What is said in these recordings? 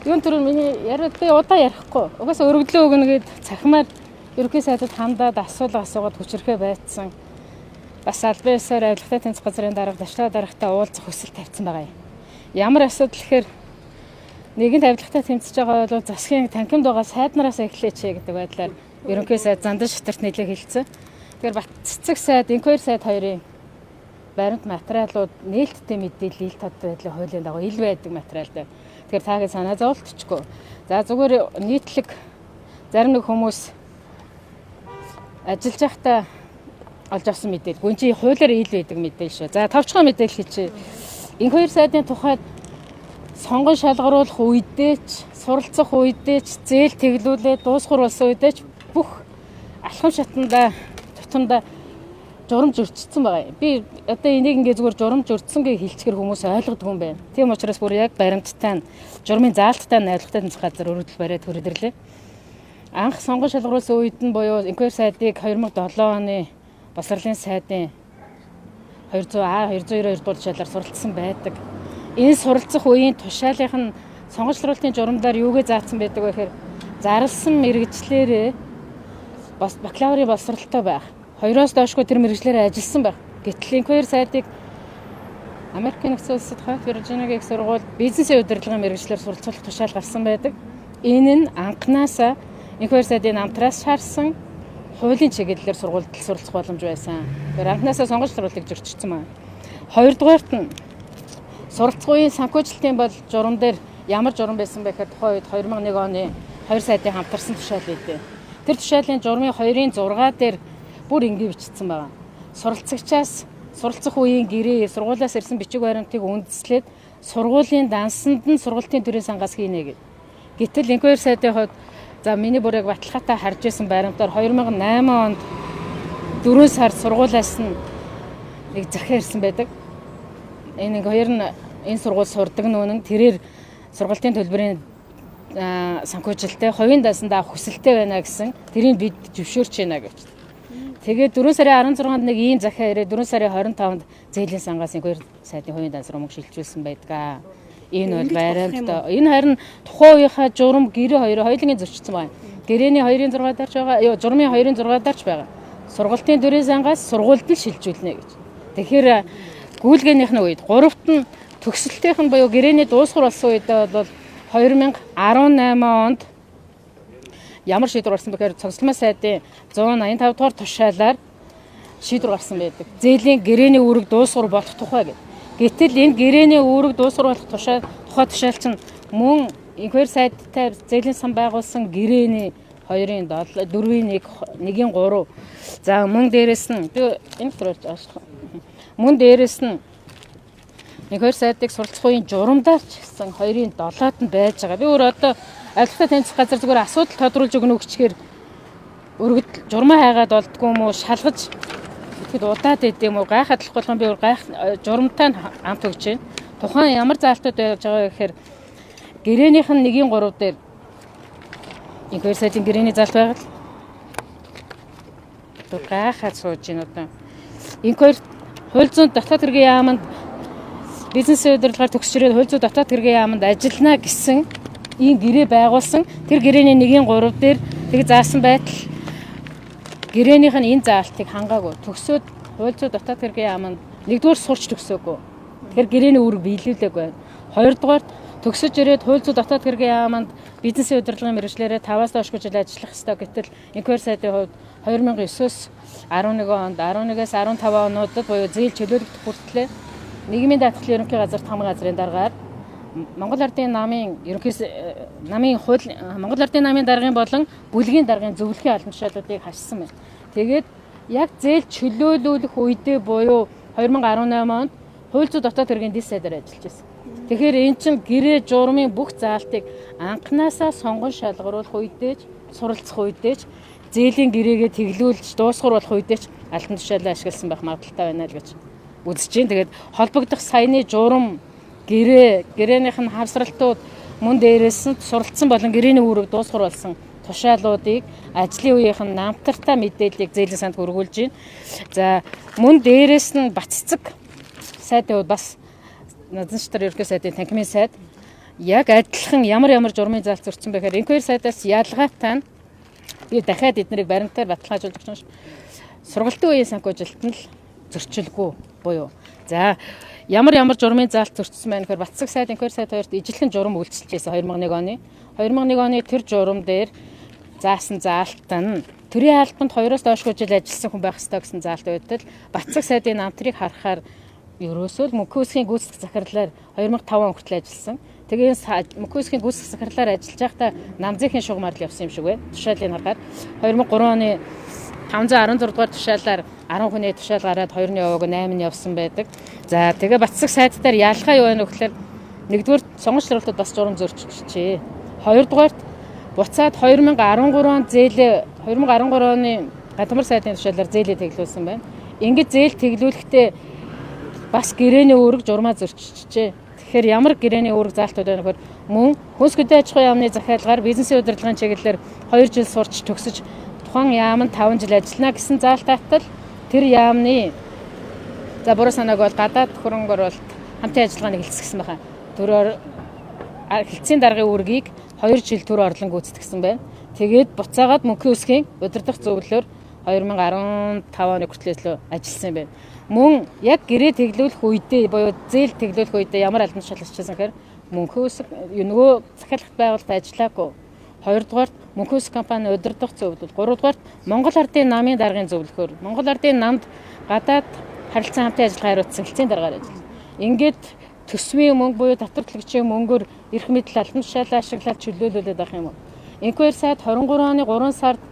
Юун түрүү миний яриад би удаа ярихгүй. Угаасаа өргөдлөө өгнө гээд цахимаар ерөнхий сайдад хандаад асуулга асуугаад хүчрхээ байцсан. Бас албан ёсоор авилгатай тэнцэх газрын дарга Дашлаа даргатай уулзах хүсэл тавьсан байгаа юм. Ямар асуудал гэхээр нэгэнт авилгатай тэмцэж байгаа бол засгийн танхимд байгаа сайд нараас эхлэеч гэдэг байдлаар ерөнхий сайд Зандан шатарт нэлээд хэлсэн. Тэгэхээр Бат цэцэг сайд, Инквайр сайд хоёрын баримт материалууд нээлттэй мэдээлэл ил тод байдлын хуулийн дагуу ил байдаг материал дээр. Тэгэхээр таагийн санаа зовлтчгүй. За зүгээр нийтлэг зарим нэг хүмүүс ажиллаж байхдаа олж авсан мэдээлэл. Гүн чи хуулиар ил байдаг мэдээлэл шүү. За товчхон мэдээлэл хийчихье. Инх хоёр сайдын тухайд сонгон шалгаруулах үедээ ч, суралцах үедээ ч, зээл тэглүүлээ дуусгар болсон үедээ ч бүх алхам шатанда тутамдаа журамж өрчсөн байгаа юм. Би одоо энийг ингээ зүгээр журамж өртсөн гэж хэлчихэр хүмүүс ойлгодгүй юм байна. Тийм учраас бүр яг баримттай нь журмын заалттай нь авилгатай тэнцэх газар өргөдөл бариад хүрээд ирлээ. Анх сонгон шалгаруулсан үед нь буюу Инквайр сайдыг 2007 оны боловсролын сайдын 200А 292 дугаар тушаалаар суралцсан байдаг. Энэ суралцах үеийн тушаалынх нь сонгон шалгаруулалтын журамдаар юугээ заасан байдаг вэ гэхээр зарласан мэрэгчлэрээ бас бакалаврын боловсролтой байх. Хоёроос доошгүй тэр мэрэгчлэрээ ажилласан байх. Гэтэл Инквайр сайдыг Америкийн нэгдсэн улсад Хойд Виржиниагийн их сургууль бизнесийн удирдлагын мэрэгчлэр суралцуулах тушаал гарсан байдаг. Энэ нь анхнаасаа Инквайр сайдын намтраас шаарсан хуулийн чиглэлээр сургуульд суралцах боломж байсан. Тэгэхээр анхнаасаа сонгон шалгаруулалтыг зөрчсөн байна. Хоёрдугаарт нь суралцах үеийн санхүүжилтийн бол журам дээр ямар журам байсан бэ гэхээр тухайн үед 2001 оны хоёр сайдын хамтарсан тушаал байдیں۔ Тэр тушаалын журмын 2-ын 6 дээр бүр ингэ бичсэн байгаа. Суралцагчаас суралцах үеийн гэрээ, сургуулиас ирсэн бичиг баримтыг үндэслээд сургуулийн дансанд нь сургалтын төрийн сангаас хийнэ гэд. Гэтэл Инквайр сайдын хувьд за миний бүр яг баталгаатай харж исэн баримтаар 2008 онд 4 сард сургуулиас нь нэг захиа ирсэн байдаг. Энэ нэг хоёр нь энэ сургууль сурдаг нүнэн тэрээр сургалтын төлбөрийн санхүүжилтээ хувийн дансанд авах хүсэлтэй байна гэсэн тэрийг бид зөвшөөрч байна гэж. Тэгээд 4 сарын 16-нд нэг ийм захиа ирээд 4 сарын 25-нд зээлийн сангаас Инквайр сайдын хувийн данс руу мөнгө шилжүүлсэн байдаг. Энэ бол баримт. Энэ харин тухайн үеийнхаа журам гэрээ хоёроо хоёулангийн зөрчсөн байна. Гэрээний 2-ын 6 дарч байгаа. Юу журмын 2-ын 6 дарч байгаа. Сургалтын төрийн сангаас сургуульд нь шилжүүлнэ гэж. Тэгэхээр гүйлгээнийх нь үед гуравт нь төгсөлтийнх нь буюу гэрээний дуусгар болсон үедээ бол 2018 онд ямар шийдвэр гарсан бэхээр цогцлмын сайдын 185 дугаар тушаалаар шийдвэр гарсан байдаг. Зээлийн гэрээний үүрэг дуусгар болох тухай гэдэг. Гэтэл энэ гэрээний үүрэг дуусгар болох тушаал тухай тушаал чинь мөн Инквайр сайдтай зээлийн сан байгуулсан гэрээний 2-ын 7 4-ийн 1 1-ийн 3. За мөн дээрэс нь би энэ дотор орж байгаа. Мөн дээрэс нь Инквайр сайдыг суралцах үеийн журамдаар ч гэсэн 2-ын 7-д нь байж байгаа. Би өөр одоо авилгатай тэнцэх газар зүгээр асуудал тодруулж өгнө гэчихээр өргөдөл журмаа хайгаад болдгоо юм уу, шалгаж итгэд удаад идэм юм уу, гайхаад болох болгон би өөр гайх журамтай нь амт өгч байна. Тухайн ямар заалтууд байж байгаа гэхээр гэрээнийх нь 1-ийн 3 дээр Инквайр сайдын гэрээний заалт байгаа л. Одоо гайхаад сууж байна одоо. Инквайр хууль зүйн дотоод хэргийн яаманд бизнесийн удирдлагаар төгсөж ирээд хууль зүйн дотоод хэргийн яаманд ажиллана гэсэн ийм гэрээ байгуулсан. Тэр гэрээний 1-ийн 3 дээр тэг заасан байтал гэрээнийх нь энэ заалтыг хангаагүй. Төгсөөд хууль зүйн дотоод хэргийн яаманд нэгдүгээр сурч төгсөөгүй. Тэгэхээр гэрээний үүрэг биелүүлээгүй байна. Хоёрдугаар төгсөж ирээд хууль зүйн дотоод хэргийн яаманд бизнесийн удирдлагын мэргэжлээрээ 5-аас доош жил ажиллах ёстой. Гэтэл Инквайр сайдын хувьд 2009-өөс 11 онд 11-ээс 15 онуудад буюу зээл чөлөөлөгдөх хүртлээр нийгмийн даатгалын ерөнхий газарт хамаг газрын даргаар Монгол Ардын намын ерөнхий намын хууль Монгол Ардын намын даргын болон бүлгийн даргын зөвлөхийн албан тушаалуудыг хашсан байна. Тэгээд яг зээл чөлөөлүүлэх үедээ буюу 2018 онд хууль зүйн дотоод хэргийн дэс сайдаар ажиллаж байсан. Тэгэхээр эн чинь гэрээ журмын бүх заалтыг анхнаасаа сонгон шалгаруулах үедээ ч суралцах үедээ ч зээлийн гэрээгээ тэглүүлж дуусгар болох үедээ ч албан тушаалаа ашигласан байх магадлалтай байна л гэж үзэж байна. Тэгээд холбогдох саяны журам гэрээ гэрээнийх нь хавсралтууд мөн дээрээс нь суралцсан болон гэрээний үүрэг дуусгар болсон тушаалуудыг ажлын үеийнх нь намтартай мэдээллийг зээлийн санд хүргүүлж байна. За мөн дээрээс нь Бат цэцэг сайдын хувьд бас Надан шатар ерөнхий сайдын танхимын сайд Яг адилхан ямар ямар журмын заалт зөрчсөн бэ гэхээр энх хоёр сайдаас ялгаатай нь би дахиад эднэрийг баримтаар баталгаажуулж өгч байгаа ш. Сургалтын үеийн санхүүжилт нь л зөрчилгүй буюу. За ямар ямар журмын заалт зөрчсөн байна гэхээр Батцэг сайд, энх хоёр сайд хоёрт ижилхэн журам үйлчилж байсан 2001 оны. 2001 оны тэр журам дээр заасан заалт нь төрийн албанд 2-оос доошгүй жил ажилласан хүн байх ёстой гэсэн заалт байдал. Батцэг сайдын намтрыг харахаар ерөөсөө л мөнхөн үсгийн гүйцэтгэх захирлаар 2005 он хүртэл ажилласан. Тэгээ мөнхөн үсгийн гүйцэтгэх захирлаар ажиллаж байхдаа намзынхын шугамар л явсан юм шиг байна. Тушаалыг харахаар 2003 оны 516 дугаар тушаалаар 10 хүний тушаал гараад 2-ны яваагүй 8 нь явсан байдаг. За тэгээ Батцэг сайд дээр ялгаа юу байна вэ гэхээр нэгдүгээр сонгон шалралтад бас журам зөрчилжээ. Хоёрдугаарт буцаад 2013 он зээлээ 2013 оны Гантамар сайдын тушаалаар зээлээ тэглүүлсэн байна. Ингэж зээл тэглүүлэхдээ бас гэрээний үүрэг журмаа зөрчилжээ. Тэгэхээр ямар гэрээний үүрэг заалтууд байна гэхээр мөн хөнс хөдөө аж ахуйн яамны захиалгаар бизнесийн удирдлагын чиглэлээр 2 жил сурч төгсөж тухайн яам нь 5 жил ажиллана гэсэн заалтаатал тэр яамны за буруу санааг бол гадаад хөрөнгө оруулалт хамтын ажиллагааны хэлцгсэн байхаа. Төрөөр хэлцийн даргын үүргийг 2 жил төр орлон гүйцэтгсэн байна. Тэгээд буцаагаад мөнхийн үсгийн удирдах зөвлөлөөр 2015 оны хүртэл ажилласан юм байна. Мөн яг гэрээ тэглүүлэх үедээ буюу зээл тэглүүлэх үедээ ямар албан тушаал асчилсан гэхээр мөнхийн үсэг нөгөө захиалгат байгууллагад ажиллаагүй. Хоёрдугаарт мөнхийн үсэг компани удирдах зөвлөл. Гуравдугаарт Монгол Ардын намын даргын зөвлөхөөр Монгол Ардын намд гадаад харилцан хамтын ажиллагаа хариуцсан хэлцийн даргаар ажилласан. Ингээд төсвийн мөнгө буюу татвар төлөгчийн мөнгөөр эрх мэдэл албан тушаалаа ашиглаад чөлөөлүүлээд байх юм уу? Энх хоёр сайд 23 оны 3 сард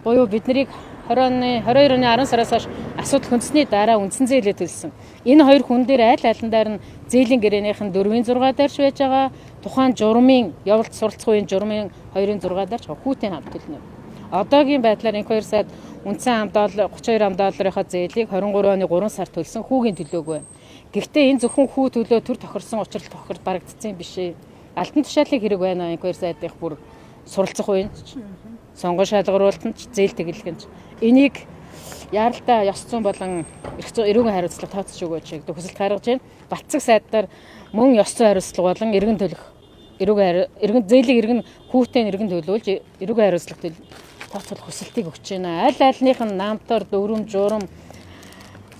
буюу биднийг 20 оны 22 оны 10 сараас хойш асуудал хөндөсний дараа үндсэн зээлээ төлсөн. Энэ хоёр хүн дээр аль аландаар нь зээлийн гэрээнийх нь 4-ийн 6 даарч байж байгаа. Тухайн журмын явалт суралцах үеийн журмын 2-ын 6 даарч хүүтийн хамт төлнө. Одоогийн байдлаар энх хоёр сайд үндсэн ам доллар 32 ам долларынхаа зээлийг 23 оны 3 сард төлсөн, хүүгийн төлөөгүй. Гэхдээ энэ зөвхөн хүү төлөө төр тохирсон учрал тохирол барагдсан юм биш ээ. Алтан тушаалын хэрэг байна энх хоёр сайдынх бүр суралцах үеийн сонгон шалгаруулалт нь зээл тэглэх нь. Энийг яаралтай ёс зүйн болон эрх зүйн эрүүгийн хариуцлага тооцож өгөөч гэдэг хүсэлт гаргаж байна. Батцэг сайдаар мөн ёс зүйн хариуцлага болон эргэн төлөх эрүүгийн эргэн зээлийг эргэн хүүтэй эргэн төлөвлөж эрүүгийн хариуцлага тооцоолох хүсэлтийг өгч байна. Аль альных нь намтар дөрөм журам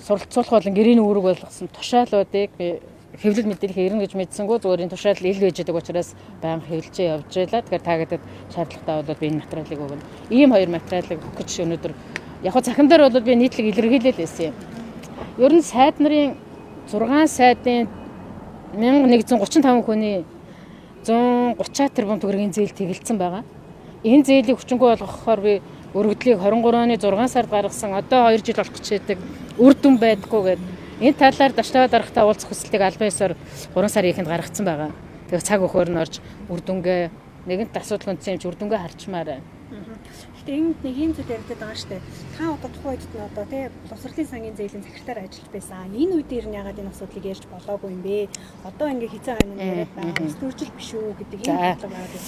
суралцуулах болон гэрээний үүрэг болгосон тушаалуудыг би хэвлэл мэдээлэл хэрнэ гэж мэдсэнгүү зүгээр энэ тушаал ил байж байгаа учраас байнга хэвлжээ явж байлаа. Тэгэхээр та гэдээд шаардлагатай бол би энэ материалыг өгнө. Ийм хоёр материалыг өгөх гэж өнөөдөр яг хөө цахим дээр бол би нийтлэг илэрхийлэл байсан юм. Ер нь сайд нарын 6 сайдын 1135 хүний 130 тэрбум төгрөгийн зээл тэгэлдсэн байгаа. Энэ зээлийг хүчингүй болгохоор би өргөдлийг 23 оны 6 сард гаргасан. Одоо 2 жил болох гэж байдаг. Үр дүн байдаггүй гэдэг. Энэ талаар Даштава даргатай уулзах хүсэлтийг албан ёсоор 3 сарын эхэнд гаргацсан байгаа. Тэгээ цаг өгөхөөр нь орж үр дүнгээ нэгэнт асуудал хүндсэн юм чи үр дүнгээ харчмаар байна. Гэхдээ энд нэг юм зүйл яригдаад байгаа шүү дээ. Та одоо тухайн үед нь одоо тий боловсролын сангийн зээлийн захиртаар ажиллаж байсан. Энэ үед ер нь ягаад энэ асуудлыг ярьж болоогүй юм бэ? Одоо ингээ хизээ хойно яриад байгаа. Улс төржил биш үү гэдэг ийм бодлого байгаа гэж.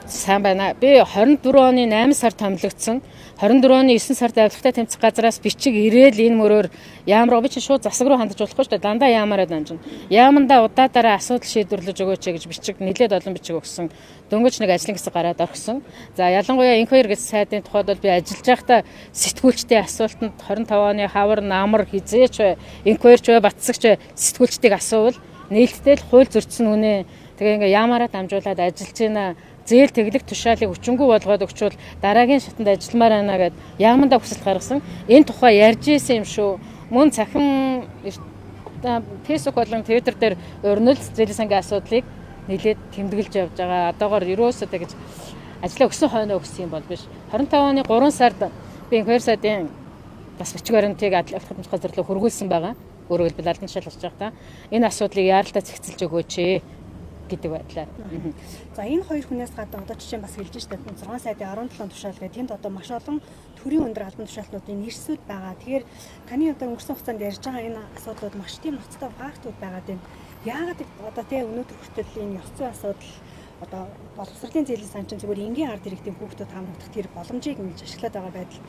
Сайн байна. Би 24 оны 8 сард томилогдсон. 24 оны 9 сард авилгатай тэмцэх газраас бичиг ирээл энэ мөрөөр яам руу би чи шууд засаг руу хандаж болохгүй шүү дээ. Дандаа яамаараа дамжина. Яамандаа удаадаараа асуудал шийдвэрлэж өгөөч гэж бичиг нэлээд олон бичиг өгсөн. Дөнгөж нэг ажлын хэсэг гараад орхисон. За ялангуяа энх хоёр гэж сайдын тухайд бол би ажиллаж байхдаа сэтгүүлчдийн асуултанд 25 оны хавар намар хизээч бай, энх хоёр ч бай, батсагч бай сэтгүүлчдийг асуувал нээлттэй л хууль зөрчсөн үнэ. Тэгээ ингээ яамаараа дамжуулаад ажиллаж байна. Зээл тэглэх тушаалыг хүчингү болгоод өгчвөл дараагийн шатанд ажилламаар байна гэд яамандаа хүсэлт гаргасан. Энэ тухай ярьж исэн юм шүү. Мөн цахим Facebook болон Twitter дээр өрнөл зээлийн сангийн асуудлыг нэлээд тэмдэглэж явж байгаа. Одоогоор ерөөсөө тэгж ажлаа өгсөн хойноо өгсөн юм бол биш. 25 оны 3 сард би энх хоёр сайдын бас бичиг баримтыг авилгын тэмцэх газар руу хөргүүлсэн байгаа. Өөрөөр хэлбэл албан тушаал гарч байгаа та. Энэ асуудлыг яаралтай зэгцэлж өгөөч гэдэг байдлаар. За энэ хоёр хүнээс гадна одоо жишээ нь бас хэлж штэ 6 сайдын 17 тушаал гэх тэнд одоо маш олон төрийн өндөр албан тушаалтнуудын нэрсүүд байгаа. Тэгэхээр таны одоо өнгөрсөн хугацаанд ярьж байгаа энэ асуудлууд маш тийм ноцтой фактууд байгаа юм. Яагаад одоо тий өнөөдөр хүртэл энэ ёс зүйн асуудал Одоо боловсролын зээлийн сан чинь зүгээр энгийн ард иргэдийн хүүхдүүд хамрагдах тэр боломжийг ингэж ашиглаад байгаа байдал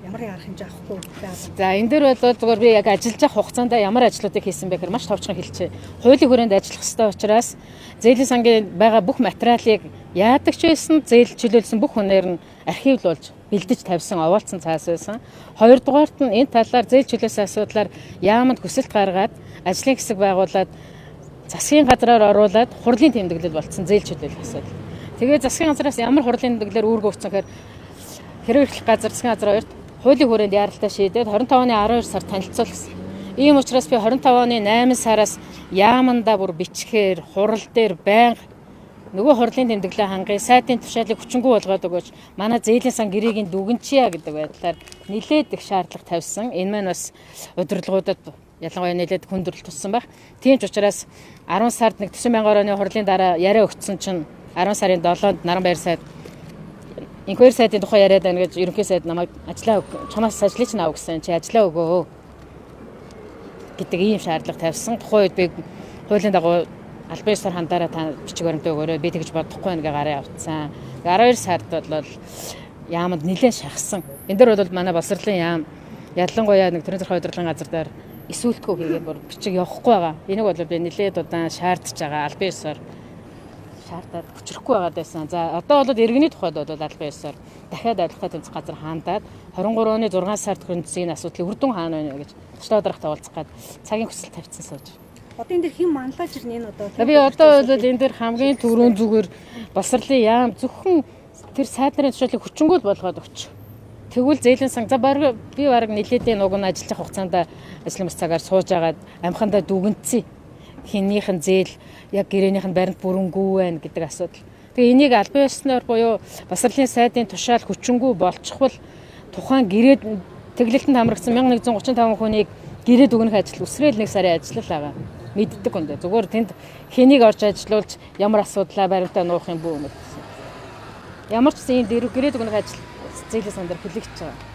ямар нэгэн арга хэмжээ авахгүй байгаа. За энэ дээр бол зүгээр би яг ажиллаж явах хугацаанд ямар ажлуудыг хийсэн бэ гэхээр маш товчхон хэлчихье. Хуулийн хүрээнд ажиллах ёстой учраас зээлийн сангийн байгаа бүх материалыг яадаг ч байсан, зээл чөлөөлсөн бүх хүнээр нь архивлуулж бэлдэж тавьсан, овоолцсон цаас байсан. Хоёрдугаарт нь энэ талаар зээл чөлөөсөн асуудлаар яаманд хүсэлт гаргаад ажлын хэсэг байгуулад засгийн газраар оруулаад хурлын тэмдэглэл болцсон зээл чөлөөлөх асуудал. Тэгээ засгийн газраас ямар хурлын тэмдэглэлээр үүрэг өгсөн гэхээр хэрэг эрхлэх газар засгийн газар хоёрт хуулийн хүрээнд яаралтай шийдээд 25 оны 12 сард танилцуулсан. Ийм учраас би 25 оны 8 сараас яамандаа бүр бичгээр хурал дээр байнга нөгөө хурлын тэмдэглэлээ хангая, сайдын тушаалыг хүчингү болгоод өгөөч, манай зээлийн сан гэрээг дүгнчия гэдэг байдлаар нилээд их шаардлага тавьсан. Энэ маань бас удирдлагуудад ялангуяа нилээд хүндрэл туссан байх. Тийм ч учраас 10 сард нэг 40 мянган орны хурлын дараа яриа өгсөн чинь 10 сарын 7-нд Наранбаяр сайд инх хоёр сайдын тухай яриад байна гэж ерөнхий сайд намайг ажиллаа чамаас ажлыг чинь ав гэсэн, чи ажиллаа өгөө гэдэг ийм шаардлага тавьсан. Тухайн үед би хуулийн дагуу албан ёсоор хандаараа та бичиг баримтаа өгөөрэй, би тэгж бодохгүй байна гэж гараа явцсан. 12 сард бол яамд нэлээд шахсан. Энэ дээр бол манай боловсролын яам ялангуяа нэг төрийн захиргааны удирдлагын газар дээр эсүүлтгүү хийгээд бүр бичиг явахгүй байгаа. Энийг бол би нэлээд удаан шаардж байгаа, албан ёсоор шаардаад хүчрэхгүй байгаад байсан. За одоо бол иргэний тухайд бол албан ёсоор дахиад авилгатай тэмцэх газар хаандаад 23 оны 6 сард хөрөнгөсийн асуудлыг үр дүн хаана байна гэж төслөө дарагт уулзах гад цагийн хүсэл тавьсан сууж. Одоо энэ дэр хэн манлайлж ирнэ энэ одоо? Би одоо бол энэ дэр хамгийн түрүүн зүгээр боловсролын яам зөвхөн тэр сайд нарын тушаалыг хүчингүл болгоод өгч. Тэгвэл зээлийн сан за баг би бараг нэлээдийн уг нь ажиллах хугацаанд ажлын бас цагаар сууж агаад амхандаа дүгнцээ. Хиннийх нь зээл яг гэрээнийх нь баримт бүрэнгүй байна гэдэг асуудал. Тэгээ энийг албан ёсноор буюу боловсролын сайдын тушаал хүчингү болчихвол тухайн гэрээд тэглэлтэнд хамрагдсан 1135 хүнийг гэрээд өгнөх ажил үсрээл нэг сарын ажил л байгаа. Мэддэг үндэ. Зүгээр тэнд хэнийг орж ажилуулж ямар асуудлаа баримтаа нуух юм бүү юм гэсэн. Ямар ч гэсэн энэ гэрээд өгнөх ажил зээлийн сан дээр хүлээгдэж байгаа.